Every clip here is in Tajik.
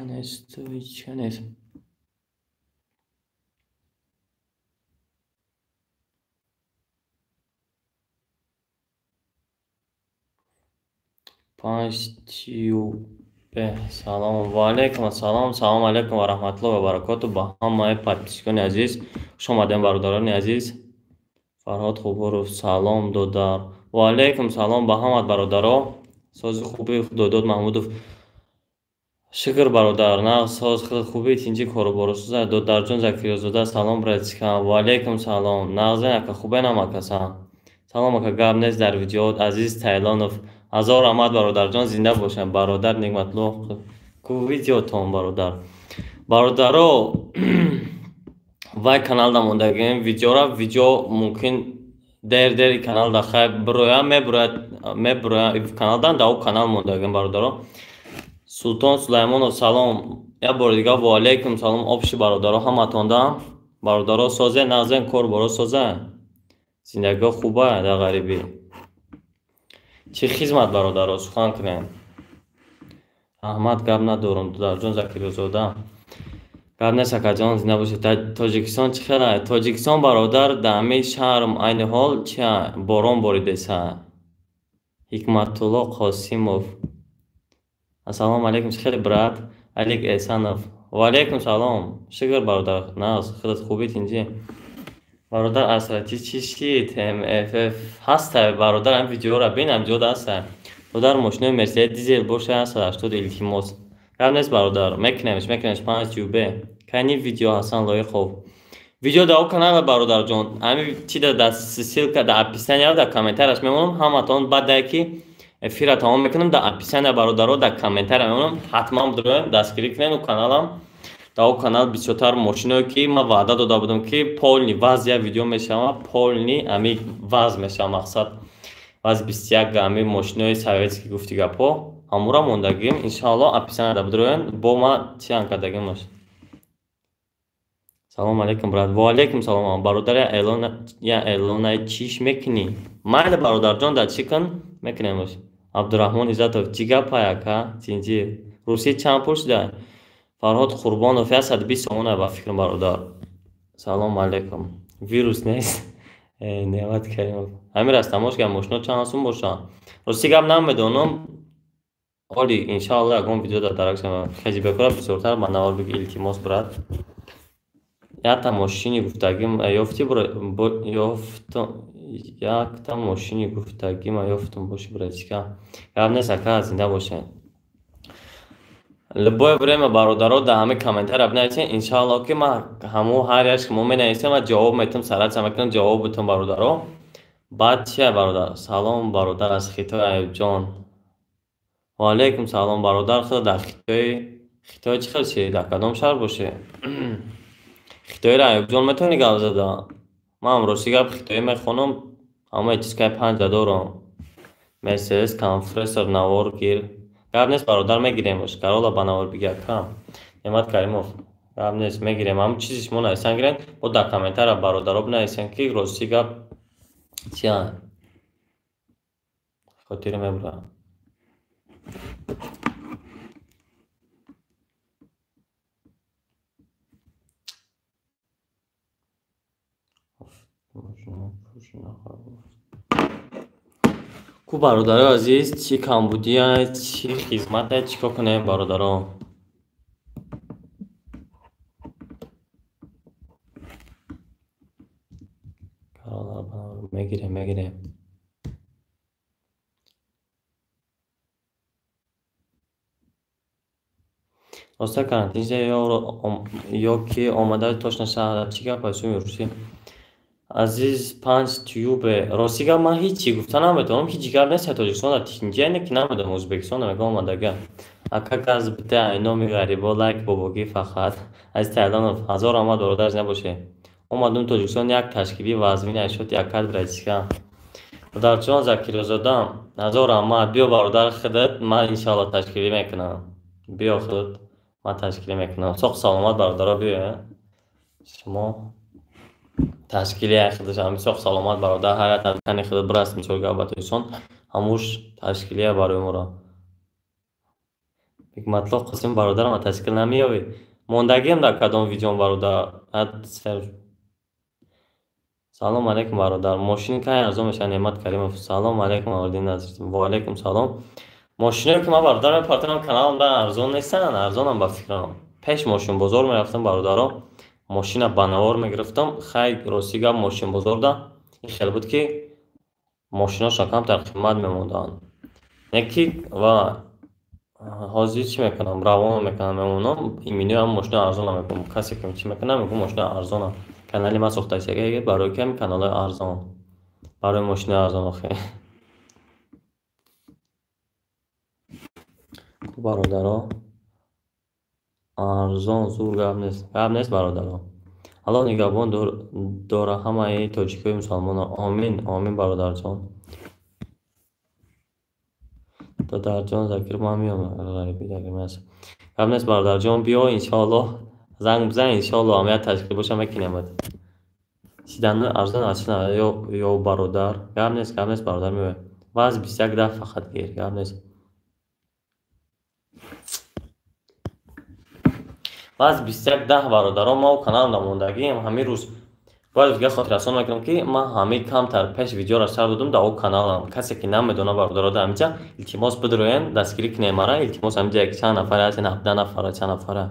Нест, ҳичка нест. Панҷ тюбе. Салом ва алайкум ассалом. Салом алайкум ва раҳматуллоҳи ва баракоту ба ҳамаи подписчикони азиз. Хуш омадем, бародарони азиз. Фарҳод Хубуров, салом додар. Ва алайкум салом ба ҳамат бародаро. Сози хуби Худодод Маҳмудов. Шукр бародар, нағз соз хуби тинҷи коруборо соза. Додарҷон Закриёзода, салом братика. Ва алайкум салом. Нағзен ака, хубен ам акаса. Салом ака, гап нест дар видеоот. Азиз Тайлонов, ҳазор раҳмат бародарҷон, зинда бошем. Бародар Нигматуллоҳ, ку видеотон бародар. Бародаро, вай каналда мондагем видеора, видео мумкин дер-дери каналда хай бироя, мебирояд, мебироя каналдан, да у канал мондагем бародаро. Султон Сулаймонов, салом. Як бори дигар ва алайкум салом обши бародаро ҳаматонда. Бародаро созе, нағзен, кор боро созе. Зиндагиҳо хуба дар ғарибӣ. Чӣ хизмат бародаро, сухан кунем. Аҳмад, гап надорам. Додарҷон Закириёзода. Гап нест акаҷон, зинда бошед. Тоҷикистон чӣ хел? Тоҷикистон бародар, дар ҳамин шаҳр айни ҳол чи борон боридеса. Ҳикматулло Қосимов. Ассалому алайкум, чӣ хеле брат? Алик Эсанов. Ва алайкум салом. Шукр бародар, нағз, худат хубӣ, тинҷӣ. Бародар Асрати чӣ шид? МФФ ҳаста бародар, ҳамин видеоро бин, ҳамин ҷода ҳаста. Бародар, мошинои Мерседес дизел боша 180 илтимос. Гап нест бародар, мекунемш, мекунемш 5 тюбе. Кани видео Ҳасан Лоиқов. Видео дар канал бародарҷон. Ҳамин чи да ссылка дар описания, дар комментарияш мемонам, ҳаматон баъд ки эфира тамом мекунам, дар описания бародаро, дар комментария мемонам, ҳатман бидроем, дастгирӣ кунем у каналам. Дар у канал бисёртар мошиное ки ман ваъда дода будам ки полный ваз як видео мешава, полный ами ваз мешава, мақсад ваз 21 ами мошинои советский гуфти гапҳо ҳамура мондагим. Иншааллоҳ описанияда бидроем, бо ма чиан кардагим. Салом алейкум брат. Ва алейкум салом бародар. Я эълонаи чиш мекунӣ? Майли бародарҷон, дар чӣ кун мекунемш. Абдураҳмон Иззатов, чӣ гапай ака? Тинҷӣ. Русия чанд пул шуда? Фарҳод Қурбонов, 120 сомона ба фикрам бародар. Салом алейкум. Вирус нест? Неъмат Каримов. Ҳамин раст тамош гап мошино чанд сум боша? Рости гап намедонам. Оли иншааллоҳ ягон видео дар дарак шава. Хезибекора бисёртар ба навор биги илтимос брат. Якта мошини гуфтагим ёфти ёфтам, якта мошини гуфтагима ёфтам боши братика. Гап нест ака, зинда бошед. Любое время бародаро дар ҳамин комментария бинависед, иншааллоҳ ки ман ҳамун ҳар як шумо менависем ва ҷавоб метам, саратса мекунам, ҷавоб битам бародаро. Баъд чия бародар? Салом бародар аз Хитой Аюбҷон. Ва алайкум салом бародар, худо дар Хитой, Хитой чӣ хел чи? Дар кадом шаҳр бошед? Хитоиро Аюбҷон метавонӣ гап зада? Ман рости гап хитоӣ мехонам, аммо чизкаи панҷа дорам. Мерседес компрессор навор гир. Гап нест бародар, мегиремш. Карола ба навор биги ака. Неъмат Каримов. Гап нест, мегирем. Ҳамин чизи шумо нависан гирен, бо дар комментария бародаро бинависен ки рости гап чия. Хотири мебурам. Ку бародарои азиз, чӣ камбудия, чӣ хизмате, чӣ кор кунем бародаро? Мегирем, мегирем. Роста карантин ё ки омада точно шаҳр чӣ гап аст суми русӣ? Азиз панҷ тюбе. Рости гап ман ҳеҷ чӣ гуфта наметавонам, ҳеҷ гап нест Тоҷикистон дар тинҷия не ки намедонам, Ӯзбекистон мегӯям омадага. Ака газ бите айноми ғарибо лайк бобогӣ фақат. Азиз Тайлонов, ҳазор раҳмат бародар, зинда бошед. Омадум Тоҷикистон як ташкилии вазмини ашёти акад братика. Бародарҷон Закирёзода, ҳазор раҳмат. Биё бародар худат, ман иншааллоҳ ташкилӣ мекунам. Биё худат, ман ташкилӣ мекунам. Соқ саломат бародаро, биё. Шумо ташкили худаш ҳами соқ саломат бародар, ҳар як тани худат бираст мисол гап ба Тоҷикистон, ҳамуш ташкилия барои моро. Ҳикматлло Қосим бародарам ташкил намеёбӣ. Мондагиам дар кадом видеом бародар? Салом алейкум бародар. Мошин кай арзон мешавад? Неъмат Каримов. Салом алейкум Аллоҳиддин Азиз. Ва алейкум салом. Мошиное ки ман бародар мепартонам каналам да арзон нестанд, арзонам ба фикрам. Пеш мошинбозор мерафтам бародаро, мошина ба навор мегирифтам. Хай рости гап мошинбозорда ин хел буд ки мошиношон камтар қимат мемонданд. Не ки ва ҳозир чӣ мекунам? Равон мекунам, мемонам, иминоям мошина арзон мекунам. Касе ки чӣ мекунам, мегӯ мошина арзона. Канали ман сохташага барои ками каналҳои арзон. Барои мошина арзон охе. Бародаро, арзон зур гап нест. Гап нест бародаро. Аллоҳ нигаҳбон дора ҳамаи тоҷикои мусалмонро. Омин, омин бародарҷон. Додарҷон Закир ман меом ғарибӣ дар аст. Гап нест бародарҷон, биё иншоаллоҳ. Занг бизан иншоаллоҳ, ам як ташкил боша мекунем. Сидану арзон аст ё бародар. Гап нест, гап нест бародар меояд. Ваз 21 дафъ фақат гир, гап нест. Ваз 21 даҳ бародарон, ма каналам намондагиам ҳамин рӯз. Бояд дигар хотиррасон мекунам ки ман ҳамин камтар пеш видеоро сар додам дар о каналам. Касе ки намедона бародаро дар ҳаминҷа илтимос бидроен, дастгирӣ кунем мара, илтимос ҳаминҷа як чанд нафар ҳаст, 17 нафара, чанд нафара.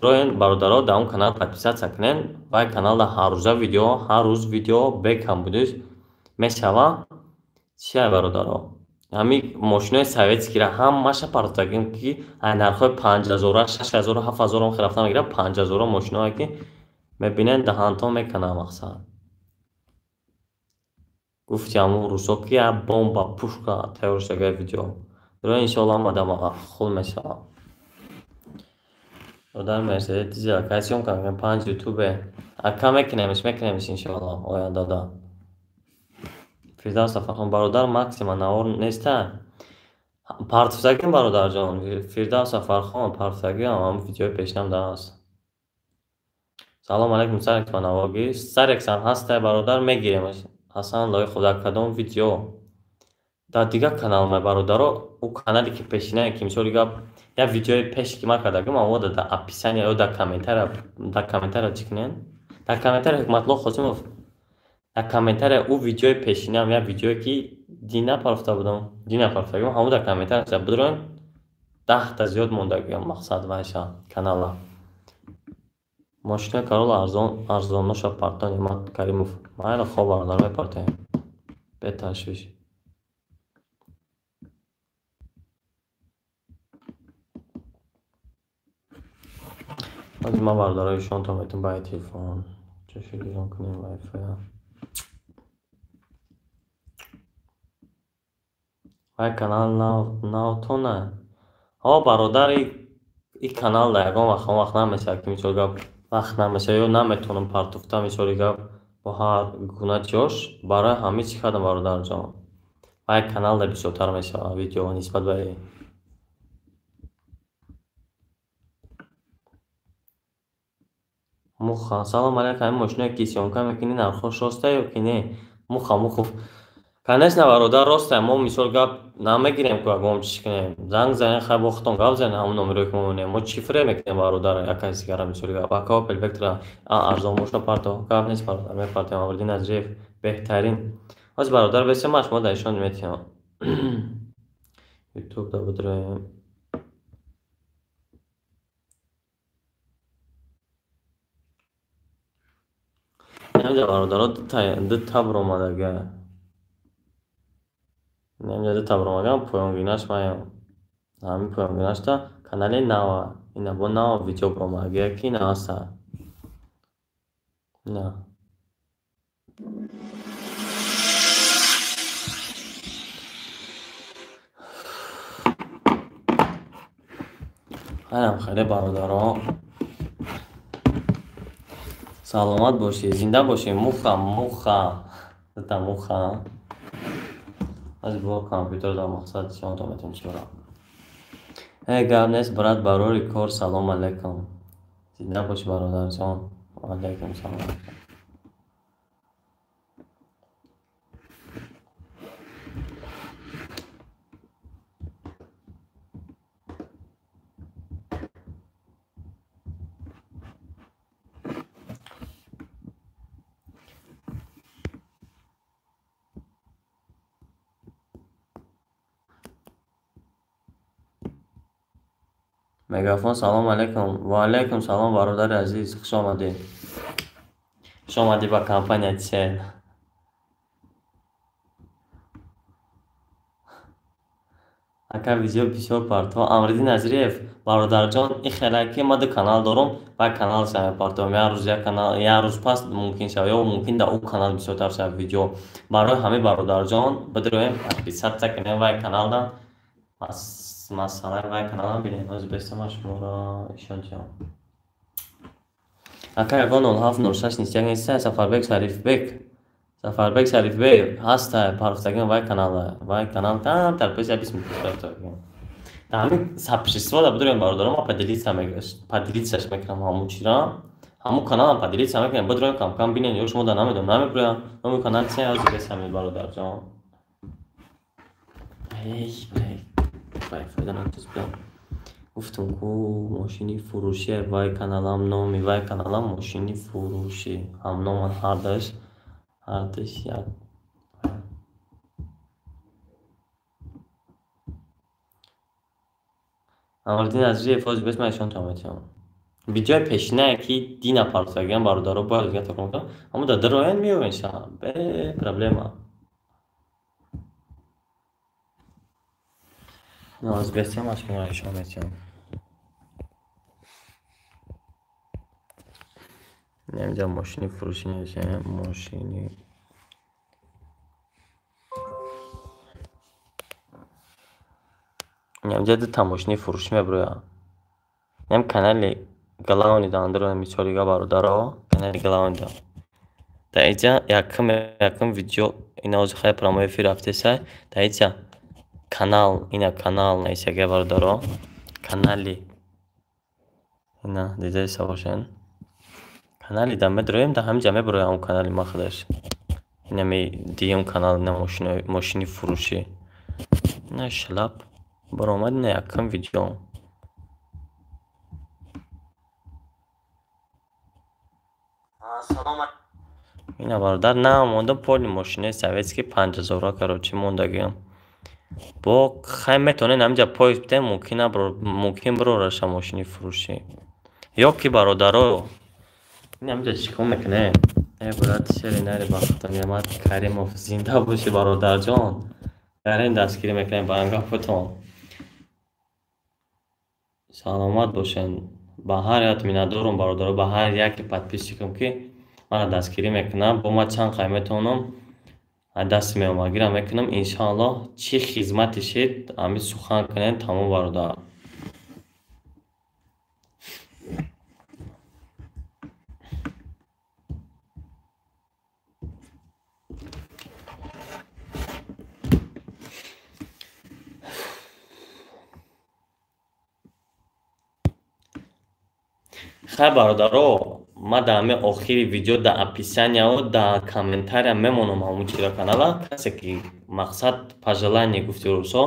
Дроен бародаро дар он канал подписаться кунен. Вай каналда ҳар рӯза видео, ҳар рӯз видео бекам будиш мешава. Чия бародаро? Ҳамин мошинои советскиро ҳамаша партофтагим ки ай нархҳои 5000, 6000, 7000 рафта мегирад, 5000 мошиное ки мебинен даҳантон мекунад мақсад. Гуфти ҳамун рӯзҳо ки як бомба, пушка тайёр шудагай видео. Дро иншоаллоҳ ҳама хул мешавад. Бародар Мерседес дизел кай съёмка мекунем 5 ютубе. Ака мекунемш, мекунемш иншоаллоҳ ояндада. Фирдавс Сафархон бародар максима навор неста. Партофтагим бародарҷон. Фирдавс Сафархон партофтагиам ҳам видеои пешинам дар аст. Салом алейкум Сарекс ба навогӣ. Сарексам ҳастай бародар мегиремаш. Ҳасан Лоиқов дар кадом видео? Дар дигар канал май бародаро, ӯ канале ки пешинае ки мисоли гап як видеои пеш ки ман кардагим, аммо дар описания ё дар комментария, дар комментария чӣ кунен? Дар комментария Ҳикматлло Қосимов дар комментария ӯ видеои пешинаам як видеое ки дина партофта будам, дина партофтагим, ҳамон дар комментария бидроен 10 та зиёд мондагиам мақсад вайша канала. Мошинаи Карол арзон, арзонноша партон Неъмат Каримов. Майли хоб бародар мепартоем. Беташвиш. Ҳозир ман бародарои шонтон метавонам ба телефон. Чаши гирон кунем вайфай. Вай канал навтона. Ҳо бародар, и канал да ягон вақт он вақт намешавад ки мисол гап вақт намешавад ё наметавонам партофта мисоли гап бо ҳар гуна ҷош. Барои ҳамин чӣ кардам бародарҷон? Вай канал да бисёртар мешавад видео нисбат ба Муха. Салом алейкум. Ҳамин мошиное ки съёмка мекунӣ нархош роста ё ки не? Муха, Мухов. Конечно бародар роста. Мо мисол гап намегирем ку ягон чиз кунем. Занг занем, хай бо худтон гап занем ҳамон номерое ки мо мемонем. Мо чӣ фиреб мекунем бародар як каси дигара мисоли гап. Ака Opel Vectra арзон боша парто. Гап нест бародар, мепартоем. Абдулдин Азриев беҳтарин. Ҳозир бародар бесем ман шумо дар ишон метиҳам. YouTube да бидроем. Инҷа бародаро дута баромадага. Инҷа дута баромадага, поёнгинаш маям. Ҳамин поёнгинашта канали нава. Ина бо нава видео баромадага ки ина ҳаста. Ина. Хайрам хайре бародаро. Саломат бошӣ, зинда бошӣ. Муха, муха. Дута муха. Аз бо компютер дар мақсад шумо метавонем чиро. Э гап нест брат, барори кор. Салом алейкум. Зинда бошӣ бародарҷон. Ва алейкум салом. Мегафон салом алейкум. Ва алейкум салом, бародари азиз, хуш омадӣ. Хуш омадӣ ба компания Тисел. Ака видео бисёр партов. Амриддин Азриев, бародарҷон, ин хеле ки ман ду канал дорам, ба канал шава партовам. Як рӯз як канал, як рӯз пас мумкин шава, ё мумкин дар ӯ канал бисёртар шава видео. Барои ҳамаи бародарҷон бидроем, подписаться кунем вай каналда. Масалаи вай каналам бинем. Ҳозир бестам шуморо ишон диҳам. Ака ягон 0706 нистяк неста, Сафарбек Шарифбек. Сафарбек Шарифбек ҳаста, парфтагин вай канала. Вай канал камтар пеш я 20 минут парфтагин. Дар ҳамин сообщество бидроем бародарон, ман поделиться поделиться мекунам ҳамун чира. Ҳамун каналам поделиться мекунам, бидроем кам-кам бинен, ё шумо да намедонам, намеброям. Номи канал чи ҳозир бесамед бародарҷон. Эй, вай фоида натуз биям. Гуфтам ку мошини фурӯшӣ вай каналам, номи вай каналам мошини фурӯшӣ. Ҳамноман ҳардаш як. Амриддин Азриев, ҳозир бес ман ишон метиҳам. Видеои пешинае ки дина партогиам бародаро, бояд дига такрор кунам. Ҳамон дар дароян меёвен ша, бе проблема. Ҳозир бестам аз шуморо ишон метиҳам. Инҷа мошини фурӯшӣ нависем, мошини инҷа дута мошини фурӯшӣ мебирояд. Инам канали главный да андрои мисолига бародаро, канали главный да. Дар инҷа якум видео ина ҳозир хеле прямой эфир рафтеса. Дар инҷа канал, ина канал нависага бародаро, канали ина дидаеса бошен. Канали да медроем, да ҳаминҷа мебирояд ҳамон канали ма худаш. Инами дуюм канал, ина мошини фурӯшӣ. Ина шлап баромад, ина якум видео. Ина бародар, на монда поли мошинаи советский 5000 короче мондагиам. Бо хай метавонед ҳаминҷа поиск бидем, мумкин бирораша мошини фурӯшӣ. Ё ки бародаро, ин ҳаминҷа чӣ кор мекунед? Э брат, шери нари бахтон Неъмат Каримов, зинда бошӣ бародарҷон. Дарин дастгирӣ мекунем ба ангапатон. Саломат бошед. Ба ҳар як миннатдорум бародаро, ба ҳар яке подписчикам ки мана дастгирӣ мекунам. Бо ман чанд қай метавонам дасти меомадгирам мекунам. Иншоаллоҳ чӣ хизмате шид, ҳамин сухан кунед, тамом бародар. Хай бародаро, ман дар ҳамин охири видео дар описанияо дар комментария мемонам ҳамун чизро канала. Касе ки мақсад пожелание гуфти русо,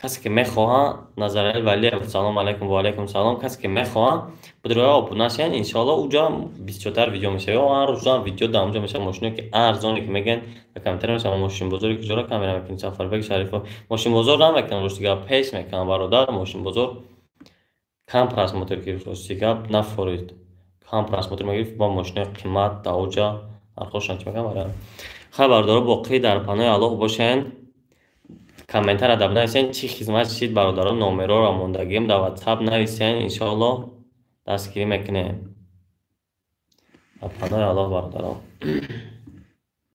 касе ки мехоҳа, Назарали Валиев, салом алейкум, ва алейкум салом, касе ки мехоҳа бидроя обуна шавед, иншоаллоҳ уҷа бисёртар видео мешавад. Ё ҳар рӯзам видео дар онҷо мешавад, мошиное ки арзоне ки мегӯянд дар комментария мешавад, мошинбозоре ки куҷоро камера мекунед, Сафарбек Шарифов. Мошинбозор намекунам, рости гап пеш мекунам бародар, мошинбозор кам просмотр гирифт, рости гап нафорид. Кам просмотр мегирифт бо мошинои қимат дар оҷа нархошон чӣ мекунам бароям. Хай бародаро, боқӣ дар паноҳи Аллоҳ бошед. Комментария дар нависен чӣ хизмат шид бародаро, номерҳоро мондагием дар WhatsApp нависен, иншоаллоҳ дастгирӣ мекунем. Дар паноҳи Аллоҳ бародаро.